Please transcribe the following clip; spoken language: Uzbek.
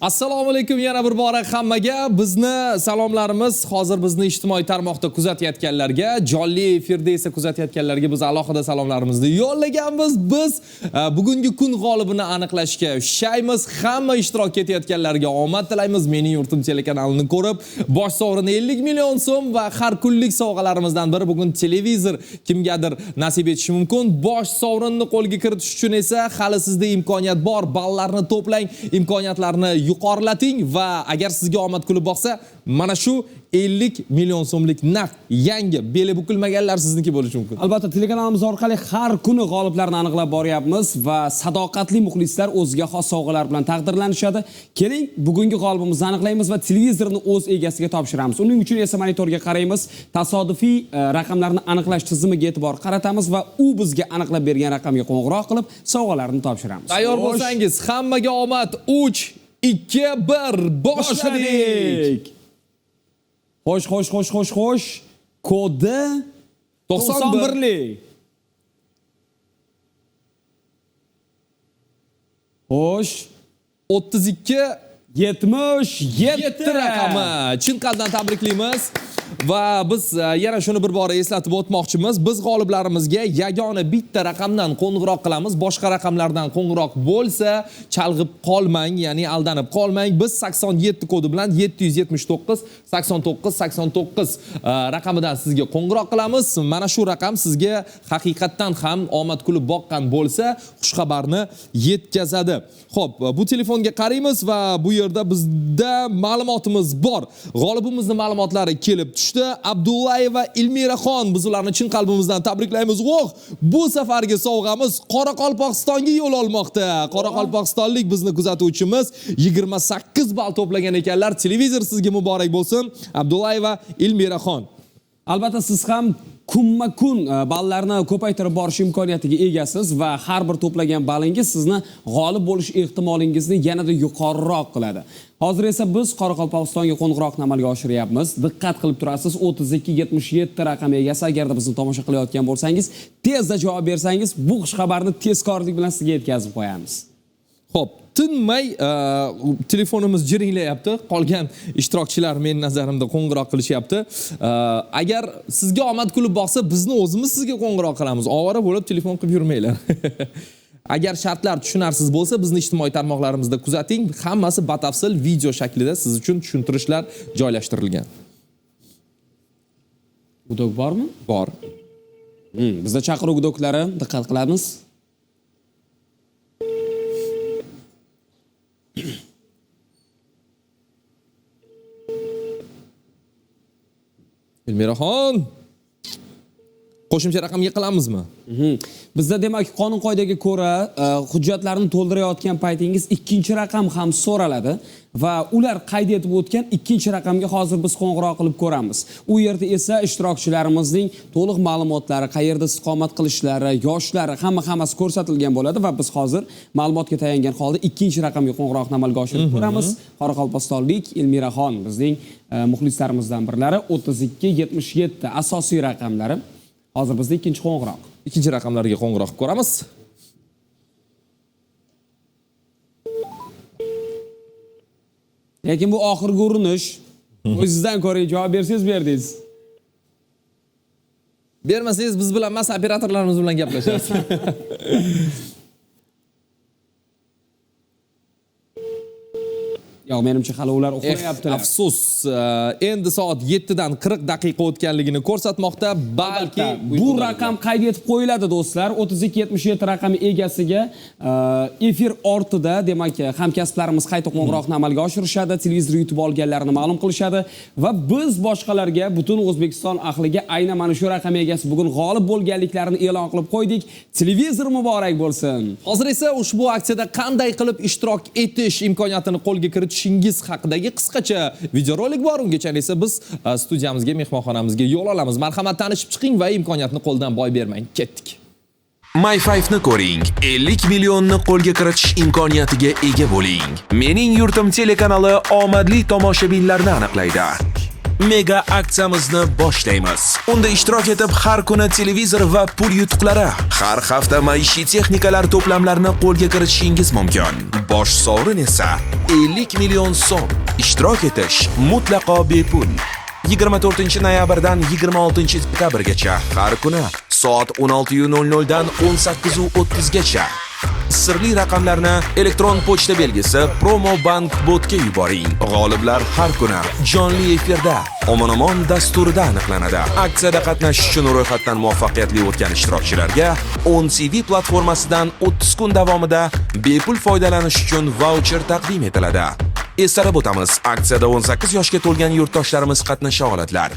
Assalomu alaykum yana bir bora hammaga. Bizni salomlarimiz hozir bizni ijtimoiy tarmoqda kuzatayotganlarga, jonli efirda esa kuzatayotganlarga biz alohida salomlarimizni yo'llaganmiz. Biz bugungi kun g'olibini aniqlashga shaymiz. Hamma ishtirok etayotganlarga omad tilaymiz. Mening yurtim telekanalini ko'rib, bosh sovrin 50 million so'm va har kunlik sovg'alarimizdan biri bugun televizor kimgadir nasib etishi mumkin. Bosh sovrinni qo'lga kiritish uchun esa hali sizda imkoniyat bor. Ballarni to'plang, imkoniyatlarni yuqorilating va agar sizga omad kulib boqsa, mana shu 50 million so'mlik naqd yangi beli bukilmaganlar sizniki bo'lishi mumkin. Albatta, telekanalimiz orqali har kuni g'oliblarni aniqlab boryapmiz va sadoqatli muxlislar o'ziga xos sovg'alar bilan taqdirlanishadi. Keling, bugungi g'olibimizni aniqlaymiz va televizorni o'z egasiga topshiramiz. Uning uchun esa monitorga qaraymiz, tasodifiy raqamlarni aniqlash tizimiga e'tibor qaratamiz va u bizga aniqlab bergan raqamga qo'ng'iroq qilib, sovg'alarni topshiramiz. Tayyor bo'lsangiz, hammaga omad. 3 2 1 boshladik. Xo'sh, xo'sh, xo'sh, xo'sh, xo'sh. Kodi 91. 91lik. Xo'sh, 32 77 7 raqami. Chin qalbdan tabriklaymiz. Va biz yana shuni bir bora eslatib o'tmoqchimiz. Biz g'oliblarimizga yagona bitta raqamdan qo'ng'iroq qilamiz. Boshqa raqamlardan qo'ng'iroq bo'lsa, chalg'ib qolmang, ya'ni aldanib qolmang. Biz 87 kodi bilan 779 89 89 raqamidan sizga qo'ng'iroq qilamiz. Mana shu raqam sizga haqiqatdan ham omad kulib boqqan bo'lsa, xushxabarni yetkazadi. Xo'p, bu telefonga qaraymiz va bu yerda bizda ma'lumotimiz bor. G'olibimizning ma'lumotlari kelib tushdi. Abdullayeva Ilmiraxon, biz ularni chin qalbimizdan tabriklaymiz. Voh, bu safargi sovg'amiz Qoraqalpog'istonga yo'l olmoqda. Qoraqalpog'istonlik bizni kuzatuvchimiz 28 ball to'plagan ekanlar. Televizor sizga muborak bo'lsin, Abdullayeva Ilmiraxon. Albatta, siz ham kunma-kun ballarni ko'paytirib borish imkoniyatiga egasiz va har bir to'plagan ballingiz sizni g'olib bo'lish ehtimolingizni yanada yuqoriroq qiladi. Hozir esa biz Qoraqalpog'istonga qo'ng'iroqni amalga oshiryapmiz. Diqqat qilib turasiz, 3277 raqami egasi, agarda bizni tomosha qilayotgan bo'lsangiz, tezda javob bersangiz, bu xushxabarni tezkorlik bilan sizga yetkazib qo'yamiz. Xo'p, tinmay telefonimiz jiringlayapti. Qolgan ishtirokchilar men nazarimda qo'ng'iroq qilishyapti. Agar sizga omad kulib boqsa, bizni o'zimiz sizga qo'ng'iroq qilamiz. Ovora bo'lib telefon qilib yurmanglar. Agar shartlar tushunarsiz bo'lsa, bizni ijtimoiy tarmoqlarimizda kuzating. Hammasi batafsil video shaklida siz uchun tushuntirishlar joylashtirilgan. Gudok bormi? Bor. Bizda chaqiruv gudoklari, diqqat qilamiz. Elmiraxon, qo'shimcha raqamga qilamizmi? Bizda demak qonun qoidaga ko'ra hujjatlarni to'ldirayotgan paytingiz ikkinchi raqam ham so'raladi va ular qayd etib o'tgan ikkinchi raqamga hozir biz qo'ng'iroq qilib ko'ramiz. U yerda esa ishtirokchilarimizning to'liq ma'lumotlari, qayerda istiqomat qilishlari, yoshlari, hammasi ko'rsatilgan bo'ladi va biz hozir ma'lumotga tayangan holda ikkinchi raqamga qo'ng'iroqni amalga oshirib ko'ramiz. Qoraqalpog'istonlik Elmiraxon bizning muxlislarimizdan birlari, 3277 asosiy raqamlari. Hozir bizda ikkinchi qo'ng'iroq. Ikkinchi raqamlarga qo'ng'iroq qilib ko'ramiz. Lekin bu oxirgi urinish. O'zingizdan ko'ring, javob bersangiz berdingiz. Bermasangiz biz bilan emas, operatorlarimiz bilan gaplashasiz. Yo'q, menimcha hali ular uxlayaptilar. Afsus, endi soat 7 dan 40 daqiqa o'tganligini ko'rsatmoqda. Balki bu raqam qayd etib qo'yiladi do'stlar. 3277 raqami egasiga efir ortida, demak, hamkasblarimiz qayta qo'ng'iroqni amalga oshirishadi, televizor yutib olganlarini ma'lum qilishadi va biz boshqalarga, butun O'zbekiston ahliga aynan mana shu raqam egasi bugun g'olib bo'lganliklarini e'lon qilib qo'ydik. Televizor muborak bo'lsin. Hozir esa ushbu aksiyada qanday qilib ishtirok etish imkoniyatini qo'lga kiritishingiz haqidagi qisqacha videorolik bor. Ungacha esa biz studiyamizga, mehmonxonamizga yo'l olamiz. Marhamat, tanishib chiqing va imkoniyatni qo'ldan boy bermang. Ketdik. My5ni ko'ring, 50 millionni qo'lga kiritish imkoniyatiga ega bo'ling. Mening yurtim telekanali omadli tomoshabinlarni aniqlaydi. Mega aksiyamizni boshlaymiz. Unda ishtirok etib, har kuni televizor va pul yutuqlari, har hafta maishiy texnikalar to'plamlarini qo'lga kiritishingiz mumkin. Bosh sovrin esa 50 million so'm. Ishtirok etish mutlaqo bepul. 24 noyabrdan 26 dekabrgacha har kuni soat 16:00 dan 18:30 gacha sirli raqamlarni elektron pochta belgisi Promo Bank botga yuboring. G'oliblar har kuni jonli efirda Omon Omon dasturida aniqlanadi. Aksiyada qatnashish uchun ro'yxatdan muvaffaqiyatli o'tgan ishtirokchilarga 10 TV platformasidan 30 kun davomida bepul foydalanish uchun vaucher taqdim etiladi. Eslatib o'tamiz, aksiyada 18 yoshga to'lgan yurtdoshlarimiz qatnasha oladilar.